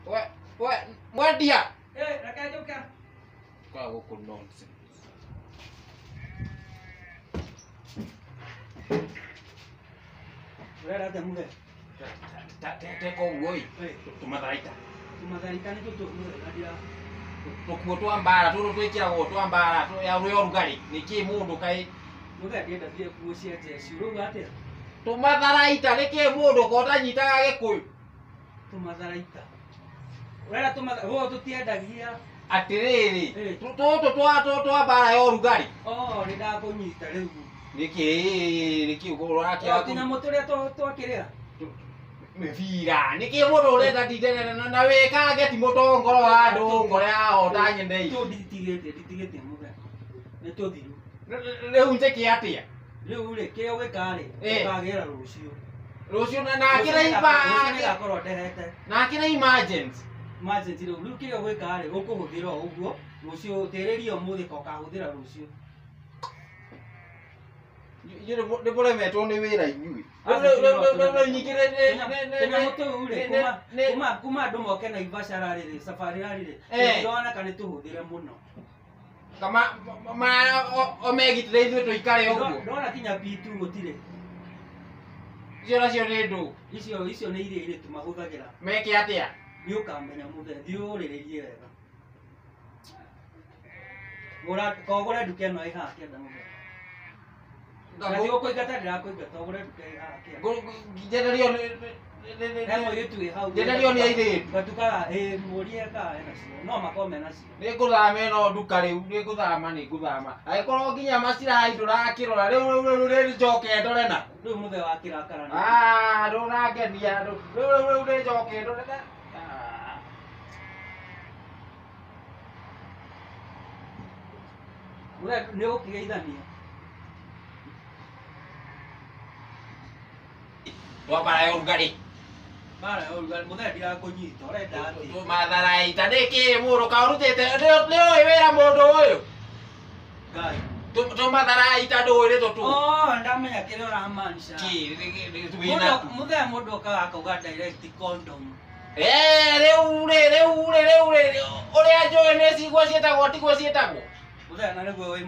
We we mwendia. Eh, reke njũke. Kwa gũkũ nonsense. Ũrera atĩa mũthee? Teka ũguo ĩ. Tũmatharaita. Tũmatharaita nĩ tũtũ mũthee na ndira. Tũkuo twa mbara tũtũ twĩkĩragwo twa mbara ya rĩa ũrugarĩ. Nĩkĩ mũndũ kaĩ Mũthee ndĩrenda thiĩ nguo cia jeshi. Ũrauga atĩa? Tũmatharaita nĩkĩ mũndũ ko ũtanyitaga Gĩkũyũ? Tũmatharaita. Ũrera tũmatharaita. Gũkũ tũtiendagia. Atĩrĩrĩ, tũtũ twa mbara ya ũrugarĩ. Oh, nĩ ndakũnyita rĩu. Nĩkĩ nĩkĩ ũrakĩaga Tũnyamũ tũrĩa twakĩrĩa? Mĩbira. Nĩkĩ mũndũ ũrenda ndinde na wĩkange ti mũtongoro wa andũ ngoro yahota nyende. Tũ nditigĩte nditigĩte mũthee. Nĩ tũthiru. Rĩu njĩke atĩa? Rĩu rĩ kĩrĩa ũgwĩka rĩ, ũkagĩra rũciũ. Rũciũ na akĩrĩ iba. Rũciũ nĩgakorwo ndehete. Na akĩrĩ emergency. Emergency rĩu rĩu kĩrĩa ũgwĩka rĩ, ũkũhũthĩra o ũguo, rũciũ tĩrĩria ũmũthĩ ka ũkahũthĩra rũciũ. Nĩ mũremetwo nĩ wĩra inyuĩ. Tũnyamũ tũu rĩ, kuma andũ moke Naivasha rarĩ safari rarĩ rĩ, ndĩroneka nĩ tũhũthĩre mũno. Kama ma o megitĩre ithuĩ tũikare ũguo. Ndona kinya P2 gũtirĩ. Icio nacio nĩ ndũ. Icio icio nĩ iria airĩtu mahũthagĩra. Meke atĩa? Nĩ ũkamenya mũthee, thiĩ ũrĩrĩrie wega. Gũra kogũre nduka ĩno ĩ haha kĩanda mũthee. Na ti gũkũingata ndĩrakũingata, ũgũre nduka ĩ haha kĩanda. Njenderio nĩ He mũirĩtu wĩ hau. Njenderio nĩ airĩtu. Gatuka ĩ mũrie kana enacio. No makorwo menacio. Nĩ ngũthama ĩno nduka rĩu, nĩ ngũthama nĩ ngũthama. Angĩkorwo nginya macirai ndũrakĩrora rĩu rĩu rĩu rĩu njoke ndore na. Rĩu mũthee wa kĩrakara nĩ. Ah, ndũrangenia rĩu rĩu rĩu nĩ njoke ndore na. Mũthee nĩ ũgũkĩgeithania. Twa mbara ya ũrugarĩ. Mbara ya ũrugarĩ mũthee ndirakũnyita ũrenda atĩa? Tũmatharaita nĩkĩ mũndũ kaũrutĩte nĩ ũĩ wĩra mũndũ ũyũ? Ngai. Tũmatharaita ndũĩ nĩ tũtũ. Oh, ndamenya kĩrĩa ũramaanisha. Kĩ wĩna. Mũthee mũndũ okaga akauga direct condom. Rĩu rĩ rĩu rĩ rĩu rĩ ũrĩa njũĩ nĩ cigua ciĩtagwo tiguo ciĩtagwo. Mũthee na nĩguo wĩ